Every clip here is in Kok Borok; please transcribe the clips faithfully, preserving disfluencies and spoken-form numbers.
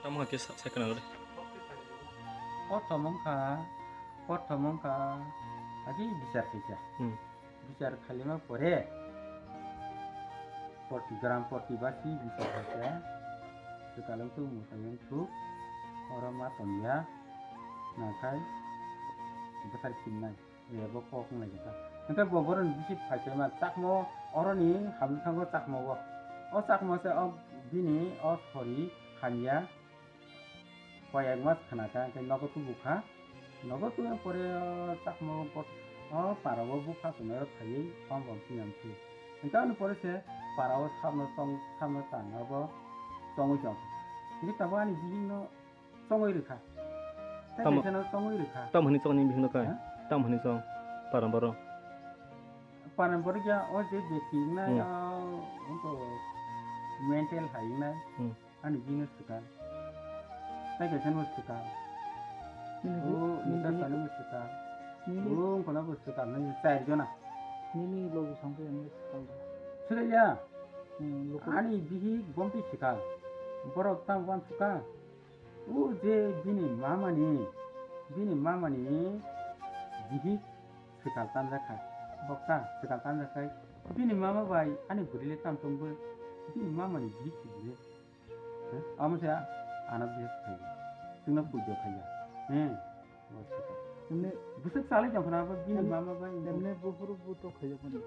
Tamo khe sa-, sai khwna le. Kothom wngkha, kothom wngkha, agi bichar khaikha. Hmm. Bichar khalima pore, poti gram poti basi bichar khaikha. Swkang wngthok, mwtai wngthok, oro ma tongya, nakhai bwthar khinnai. Ebo kok wng lai kha. Hwnkhe bo boroni bisi phai khe ma chakmo oroni hamthango chakmo o. O chakmo se o bini o sori hamya koi ek mas khna kha, hwnkhe nogo tubu kha. Nogo tubui pore o chakmo pot-, o para o bupha chumai rok phaiwi pom pom phiya mthu. Hwnkhe ani pore se para o sabno chong, sabno chang abo chongwi tong. Hwnkhe tabuk ani bihik no chongwi rwkha. Tei Tamo, kaisa no chongwi rwkha. Tamo hwnwi chongni bihikno kai? Ha? Tamo hwnwi chong paramboro? Paramboro ya o je beti wngnai, hmm, o, wngkha mental hai wngnai. Hmm. Ani bihikno swkang. Tei kaisa no swkang. Nini o, bihik, nini nita bihik. Sani bo swkang. Nini o, wngkha na bo swkang, nini char jona. Nini logi songkhe nini swkang. Swkang ya? Hmm, luku. Ani bihik bomti swkang. Borok tamo wan swkang. O je bini mamani, bini mamani bihik swkang tanjakha. Bokta swkang tanjakha. Bini mama bai ani bwrwi le tam tongbo. Bini mamani bihik swkang le. Hah? Amo se ano bihik swkang. Chwngno pujo khaiya. He. Emne bwswk salai tong khna abo bini em-, mama bai. Emne buphuru buto khaijak mani.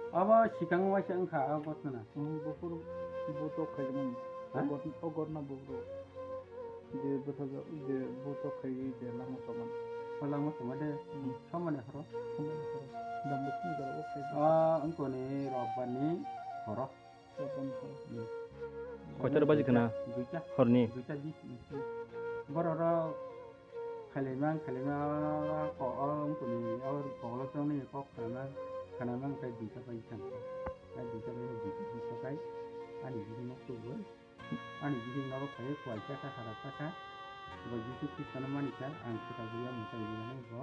Abo sikang waisa wngkha o gotna. Hmm, buphuru buto khaijak mani. Ha? O got-, o gotna buphuru. Je bwthajak, je buto khaiwi je lama chobani. O lama chobade, hmm, somani horo. Somani horo. Dambusi ni jora o khaijak. O wngkoni robbar ni horo. Koitor baji khna? Duita. Horni? Duita bis. Borok rok khailaimang, khailaima, ko, o wngkuni, o bokolo chongni kok khnaimang, khnaimang khe duita baji thangkha. Khe duita baji, duita bis kai, ani bihik nok tubui, ani bihik nogo phaiwi kuaisa kha, hara kha kha, bo Jisu Khristono mani kha, ang swkang buya mwchang buya hinwi bo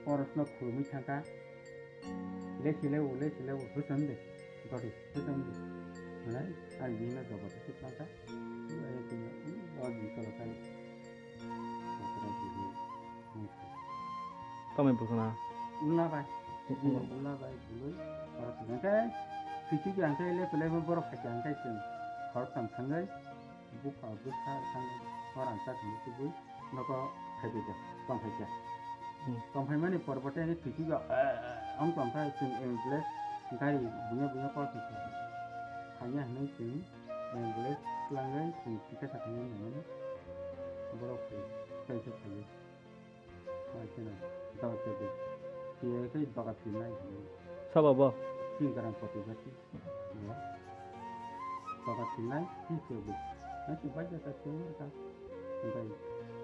porosno khulumwi thangkha. Lesi lebu, lesi lebu, hwsong de. Gori, hwsong de. Hwnai, ang bini no jobo tei kwplangkha. Ai, bini, o, di kolo kai. Tamai bwkhwna? Ula bai. Ula. Bini ula bai, bului. Oro tong khe, kichu ki ang khe lepe lepe borok khaikha ang khe chwng. Khoroktham thangwi, bupha bwsa thangwi, hor ang chakni tubui. Nogo phaibaikha, tongphaikha. Hmm. Tongphaimani porbo tei ani thwikigo, eh, eh, wng tongkha, chwng ambulance gari buya buya call khaikha. Thangya hwnwi chwng ambulance twlangwi chwng tikha sakhaini nangmani borok phai, tei se phaiwi. Phai kheno doga khe de. Phiya khe doga phirnai hwnwi. Sabo bo? Chwng garang kotor jati. Bo. Toka tinai, hi se bo. Na si bai jaka se mo ta. Ngai.